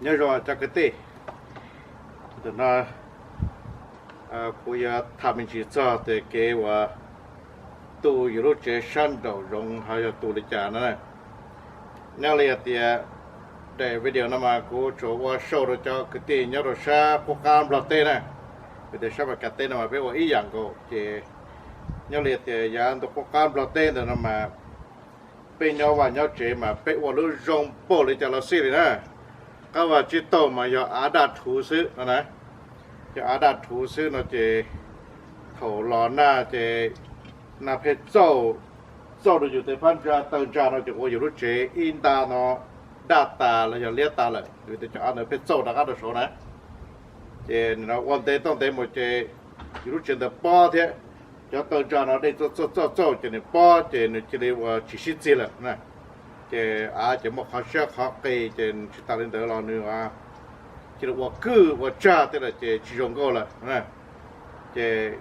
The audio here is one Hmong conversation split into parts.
Nyob zoo cov kwv tij, ntawm no kuv yuav tham me ntsis txog tias kev uas tu yus lub tsev sab nraum zoov ho yog tu li cas no. Nyob li hais tias daim video no mas kuv tsuas ua show rau cov kwv tij nyob rau sab qub qab Nplog teb na, vim tias sab Meskas teb no mas peb ua ib yam nkaus ces nyob li hais tias yav ntu qub qab Nplog teb ntawd no mas peb nyob vaj nyob tsev mas peb ua lub zoo npaum li cas los xij li na. Qab vaj tsib taug mas yog av daj rhuv xwb no na, yog av daj rhuv xwb no ces thaum los nag ces nag pheej txauj, txauj rau yus tej phab ntsa taw ntsa no ces ua yus lub tsev ib nta no daj tas los yog liab tas lawm vim tias cov av ntawd pheej txauj rov qab rau saud na. Ces nim no ua ntev txoj ntev mus ces yus lub tsev ntawd pob thiab, cov taw ntsa no dej txauj txauj txauj ces nws pob ces nws cia li ua tsis sib txig lawm na. Ces av ces muaj qhov siab qhov qis ces tsis tas li ntawd los nws cia li ua kwj ua tsag tej lawm ces tsis zoo nkauj lawm. Ces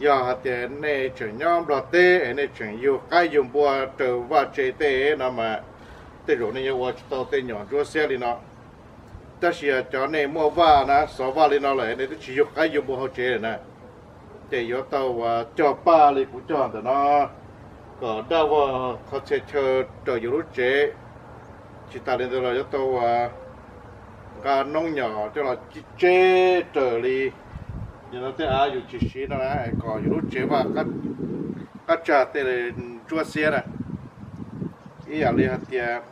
yog hais tias nej tseem nyob Nplog teb es nej tseem yug qaib yug npua raws vaj tse tej no mas tej zaum nej yuav ua tsis tau tej nyom ntsuab xiab li no. Tab sis yog cov nej muaj vaj na, xov vaj li no lawm nej twb tsis yug qaib yug npua hauv tsev lawm na, ces yuav tau uas cog paj li kuv cog ntawm no kom daj vog qhov txhia chaw raws yus lub tsev. Tsis tas li ntawd los yuav tau uas nqa noob nyom coj los tseb raws li nim no tej av yus tsis siv no na kom yus lub tsev vaj qab tsag tej ntsuab xiab na. Ib yam li hais tias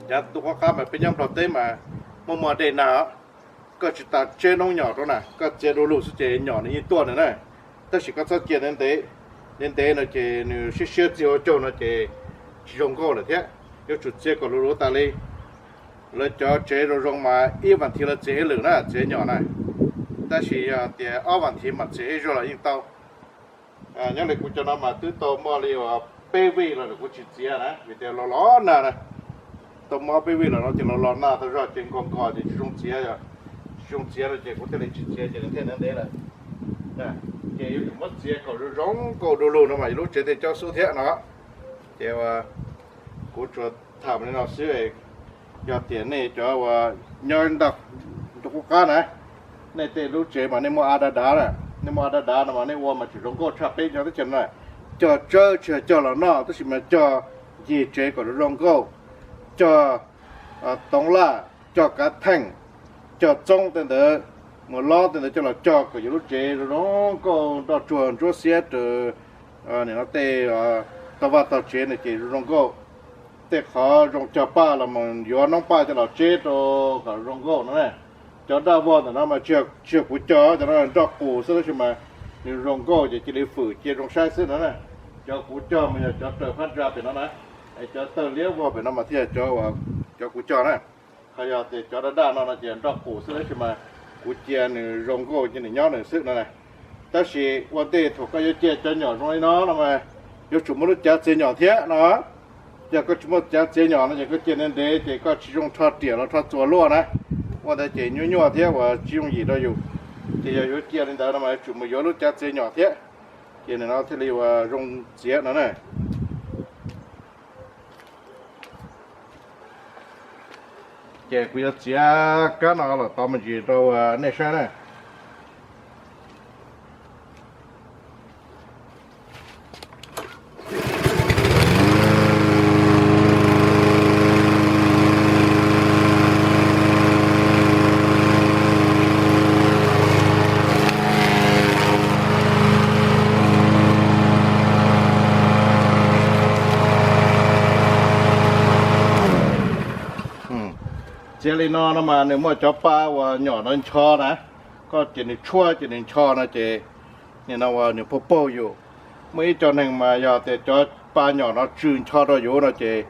yav ntu qub qab mas peb nyob Nplog teb mas muaj muaj dej nag, koj tsis tas tseb noob nyom rau na, koj txiav du lug xwb ces nyom nws yeej tuaj na na. Tab sis koj txhob cia ntev ntev, ntev ntev no ces nws siab siab txig ua caug no ces tsis zoo nkauj lawm thiab. Yuav tsum txiav kom luv luv tas li. Lawv cov tsev zoo zoo mas ib vas thiv lawv txiav ib lwm na txiav nyom na, tab sis yog tias ob vas thiv mas txiav ib zaug los yeej tau. Nyob li kuv cov no mas twb tau muaj li uas peb vij los kuv tsis txiav na vim tias los los nag na. Tau muaj ob peb vij los no ces los los nag tau zog ces nkos nkos ces tsis zoo txiav, tsis zoo txiav no ces kuv thiaj li tsis txiav ces nws thiaj ntev ntev lawm. Ces yuav tsum muab txiav kom zoo zoo nkauj du lug no mas yus lub tsev thiaj cob xub thiab no. Ces kuv tsuas tham li no xwb. Yog tias nej cov uas nyob nram ntu qub qab na, nej tej lub tsev mas nej muaj av dav dav na, nej muaj av dav dav no mas nej ua mas tseem zoo nkauj tshaj peb nyob teb chaws no. Cog tsawb tsis yog cog los noj tab sis mas cog ncig tsev kom zoo zoo nkauj, cog toov laj, cog kav theej, cog txoob tej ntawd, mus lob tej ntawd coj los cog kom yus lub tsev zoo zoo nkauj nroj tsuag ntsuab xiab raws nim no tej tog vaj tog tsev no ces zoo zoo nkauj. Tej qhov zoo cog paj los mus yuav noob paj coj los tseb rau kom zoo nkauj no na. Cov daj vog ntawm no mas tsis yog kuv cog, cov no nroj qus xwb tab sis mas nws zoo nkauj ces cia li fwm cia zoo saib xwb no na. Cov kuv cog mas yog cov raws phab ntsa pem no na, cov tawg liab vog pem no mas thiaj yog cov kuv cog na. Ho yog tias cov daj daj no no ces nroj qus xwb tab sis mas kuv cia nws zoo nkauj cia nws nyob nws xwb no na. Tab sis ua ntej thaum koj yuav cia cov nyom zoo li no no mas yuav tsum muaj lub cav txiav nyom thiab no. Yog koj tsis muaj cav txiav nyom no ces koj cia ntev ntev ces koj tsis zoo rho riam los rho txuas luaj na. Ua ntawd ces nyuaj nyuaj thiab uas tsis yooj yim rau yus. Ces yog yuav cia li ntawd no mas yuav tsum mus yuav lub cav txiav nyom thiab, ces nim no thiaj li uas zoo txiav no na. Ces kuv yuav txiav kab no los tov me ntsis rau nej saib na. Txiav li no no mas nws muaj cov pa uas nyom no ncho na, koj ces nws tshuab ces nws ncho no ces nim no uas nws puag paug yus. Muaj ib co neeg mas yog tias cov pa nyom no tsw ncho rau yus no ces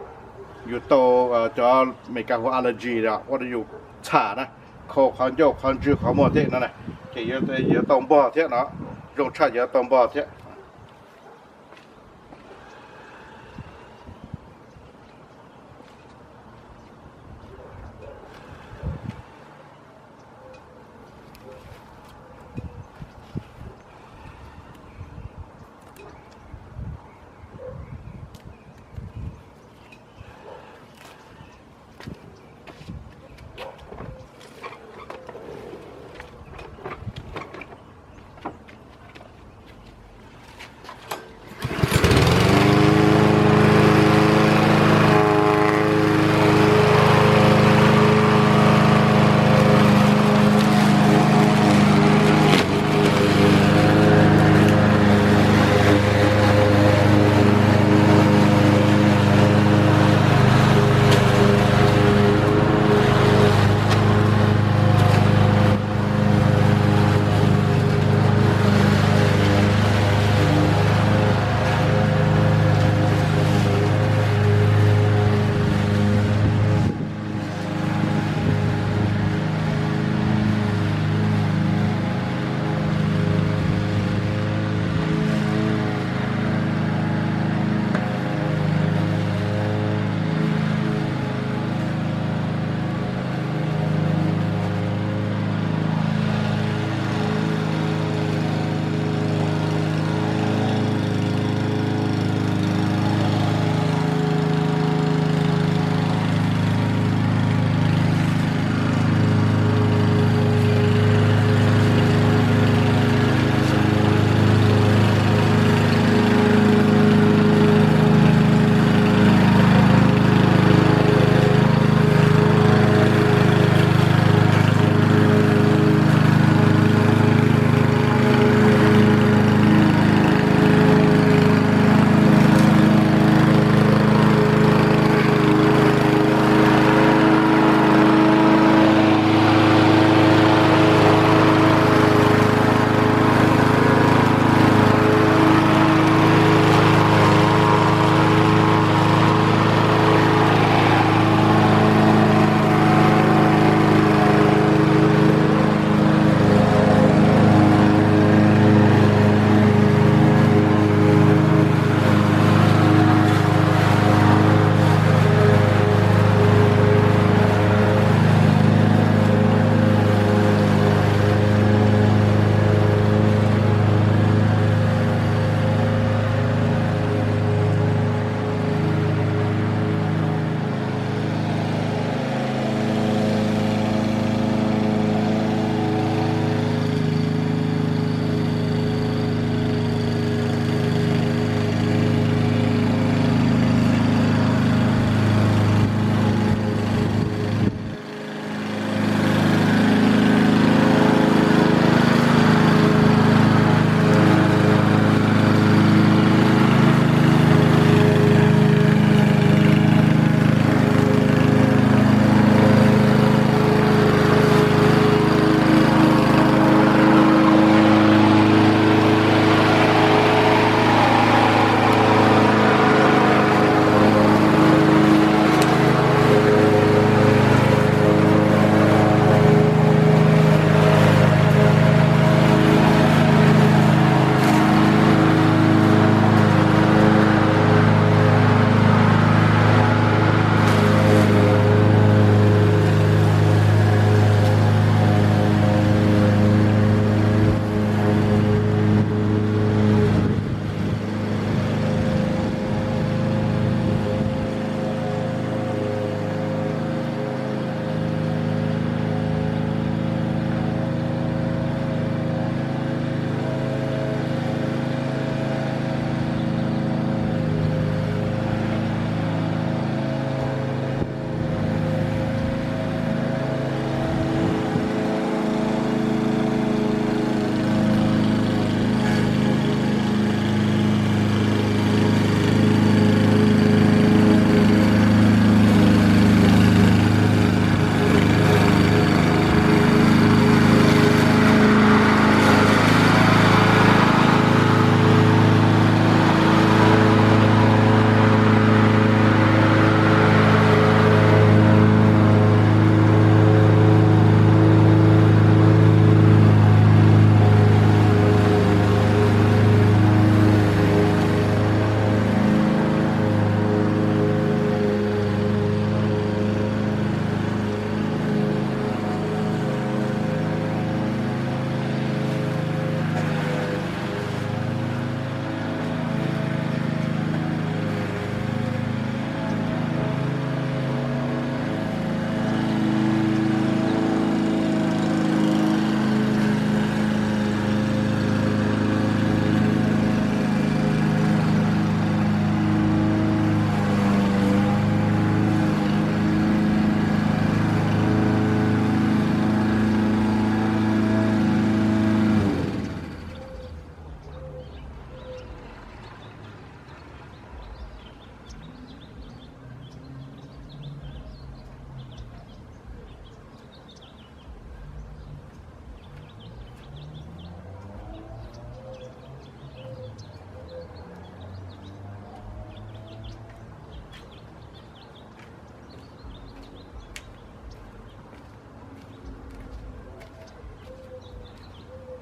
yus tau cov Meskas hu allergy los ua rau yus txham na, khau qhov ncauj qhov ntswg qhov muag thiab no na, ces yuav tau npog thiab no, zoo tshaj yuav tau npog thiab.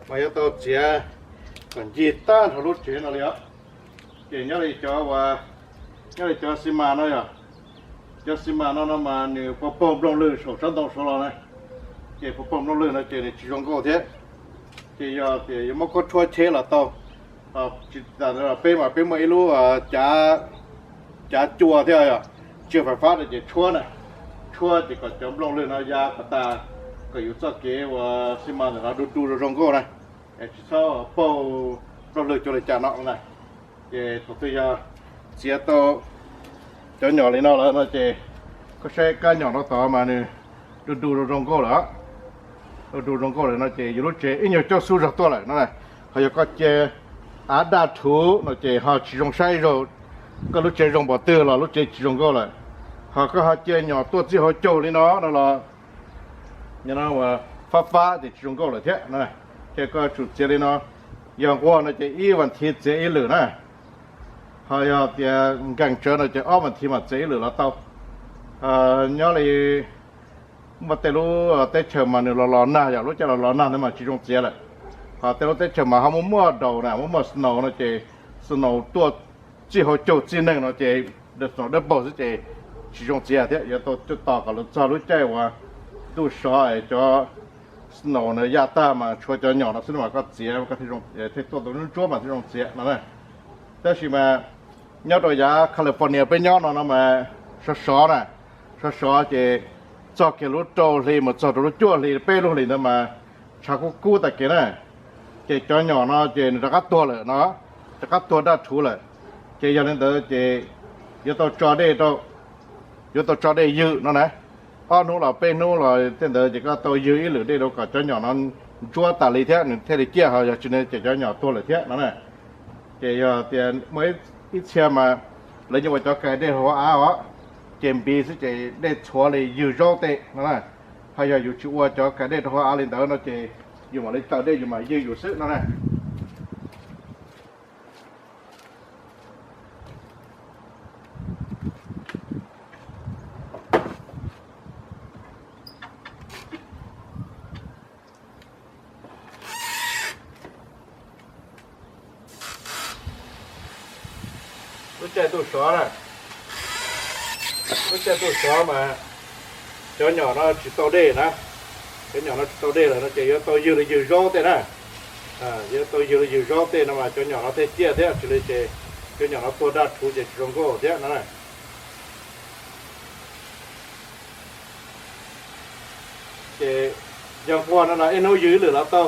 Mas yuav tau txiav kom ncig tag nrho lub tsev no li os. Ces nyob li cov, nyob li cov xi mas no yog, cov xi mas no no mas nws puas paug nplooj lwg saum sab ntoo saud los na. Ces puas paug nplooj lwg no ces nws tsis zoo nkauj thiab. Ces yog tias yuav muab khaub tshuab cheb los tau. Tsis tas peb mas peb muaj ib lub cav cua thiab yog, tsiaj fais fab no ces tshuab na, tshuab ces kom cov nplooj lwg no ya kom tas, kom yus txoj kev uas xi mas ntawm no du du zoo zoo nkauj na, es tsis txhob paug nplooj lwg cuag li cas no na. Ces thaum twg yog txiav tau cov nyom li no lawm no ces koj saib kab nyom no tod mas nws du du zoo zoo nkauj lawm. Du du zoo nkauj lawm no ces yus lub tsev ib nyuag coj xub zog tuaj lawm no. Ho yog koj cia av daj rhuv no ces ho tsis zoo saib, koj lub tsev zoo npaum twg los lub tsev tsis zoo nkauj lawm. Ho koj ho cia nyom tuaj txij hauv caug li no no los fab fab ces tsis zoo nkauj lawm thiab. Ces koj tsum txiav li no, yog nquag no ces ib vas thiv txiav ib lwm na. Ho yog tias nkees tsawv no ces ob vas thiv mam txiav ib lwm los tau. Nyob li muaj tej lub teb chaws mas nws los los nag, yog lub caij los los nag ntawd mas tsis zoo txiav lawm. Ho tej lub teb chaws mas ho muaj muaj daus na, muaj muaj snow no ces snow tuaj txij hauv caug txij neeg no ces snow dawb paug xwb ces tsis zoo txiav thiab. Yuav tau tos kom los txog lub caij uas ntuj sov es cov snow na yaj tag mas tshuav cov nyom no xwb mas koj txiav thiaj tuaj tau ntsuab mas thiaj zoo txiav no na. Tab sis mas nyob rau yav California peb nyob no no mas sov sov na, sov sov ces txog kiag lub rau hli mus txog rau lub cuaj hli peb lub hlis ntawd mas tshav kub kub tag kev na. Ces cov nyom no ces nws rov qab tuag lawm no, rov qab tuag daj rhuv lawm. Ces yog li ntawd ces yuav tau tso dej rau, yuav tau tso dej ywg no na. Ob hnub los peb hnub los tej ntawd ces koj tau ywg ib lwm dej rau kom cov nyom no ntsuab tas li thiab nws thiaj li ciaj, ho yog tsis li ces cov nyom tuag lawm thiab no na. Ces yog tias muaj ib txhia mas lawv yeej ua cov kais dej hauv av os, ces npiv xwb ces dej txhuav li ywg zaub tej no na. Ho yog yus tsis ua cov kais dej rau hauv av li ntawd no ces yus mam li taws dej yus mam ywg yus xwb no na. Lub caij tuaj sov na, lub caij tuaj sov mas cov nyom no tsis tau dej na, cov nyom no tsis tau dej lawm no ces yuav tau ywg li ywg zaub tej na. Yuav tau ywg li ywg zaub tej no mas cov nyom no thiaj ciaj thiab, tsis li ces cov nyom no tuag daj rhuv ces tsis zoo nkauj thiab no na. Ces yog nquag no los ib hnub ywg ib lwm los tau,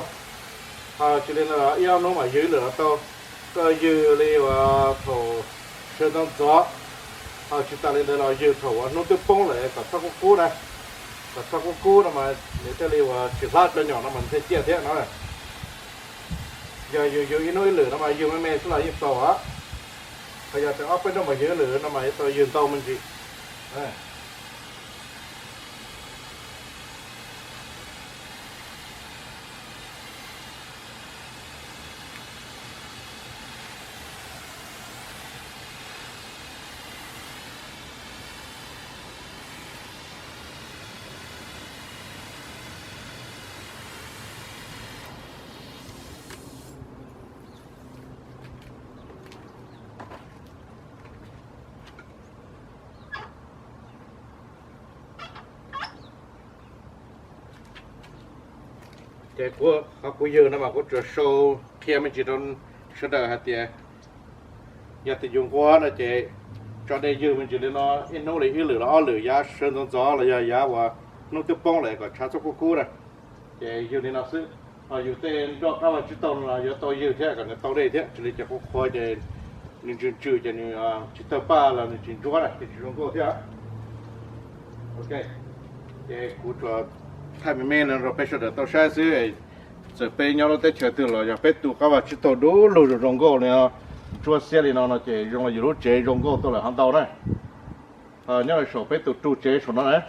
ho tsis li no los ib ob hnub mas ywg ib lwm los tau. Koj ywg li uas thaum sawv ntxov ntxov, ho tsis tas li ntawd los ywg thaum uas hnub twb poob lawm kom txhob kub kub na, kom txhob kub kub no mas nws thiaj li uas tsis hlab cov nyom no mas nws thiaj ciaj thiab no. Yog yus ywg ib hnub ib lwm no mas ywg me me xwb los yeej tau os. Ho yog tias ob peb hnub mas ywg ib lwm no mas yuav tau ywg ntau me ntsis. Ces kuv qhov kuv ywg no mas kuv tsuas sau qhia me ntsis rau sawv daws hais tias yog tias yus nquag no ces tso dej ywg me ntsis li no ib hnub li ib lwm los ob lwm yav sawv ntxov ntxov los yog yav uas hnub twb poob lawm kom tshav txhob kub kub na. Ces ywg li no xwb. Ho yus tej nroj qab vag tsib taug no yuav tau ywg thiab kom nws tau dej thiab, tsis li ces qhuav qhuav ces nws ntsws ntsws ces nws tsis tawg paj los nws tsis ntsuab na ces tsis zoo nkauj thiab. Ok, ces kuv tsuas thaij me me no rau peb sawv daws tau saib xwb. Txawm peb nyob lub teb chaws twg los yog peb tu qab vag tsib taug du lug zoo zoo nkauj li no, ntsuab xiab li no no ces zoo li yus lub tsev zoo nkauj tuaj lawm hov ntau na. Nyob saum peb tus rug tsev saum no na,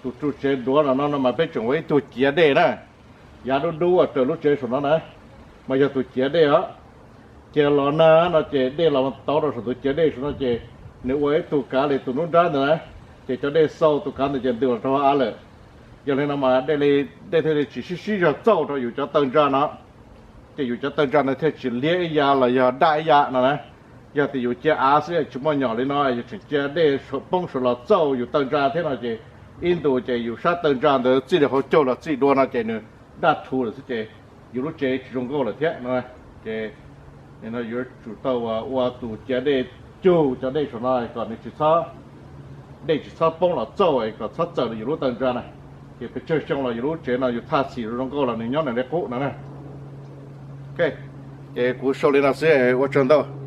tus rug tsev duav no no mas peb tseem ua ib tug ciav dej na. Yav dub dub uas raws lub tsev saum no na, mas yog tus ciav dej os. Ces los nag no ces dej los tauv rau saum tus ciav dej saum no ces nws ua ib tug kav li tus nruab nrab ntawd na, ces cov dej xau tus kav ntawd ces ntws los rau hauv av lawm. Yog li no mas dej li, dej thiaj li tsis sib sib zog txauj rau yus cov taw ntsa no. ces yus cov taw ntsa ntawd thiaj tsis liab ib yam los yog daj ib yam no na. Yog tias yus cia av xwb tsis muaj nyom li no, yus tseem cia dej poob saud los txauj yus taw ntsa thiab no ces ib ntus ces yus sab taw ntsa ntawd txij li hauv caug los txij dua no ces nws daj thuv lawm xwb ces yus lub tsev tsis zoo nkauj lawm thiab no. Ces no yuav tsum tau ua tus cia dej cug cov dej saum no kom nws tsis txhob, dej tsis txhob poob los txauj kom txhob txawm yus lub taw ntsa na. Ces pes tsawg xyoo los yus lub tsev no yus thaj xim zoo nkauj los nws nyob nws li qub no na. Ces kuv sau li no xwb, ua tsaug ntau.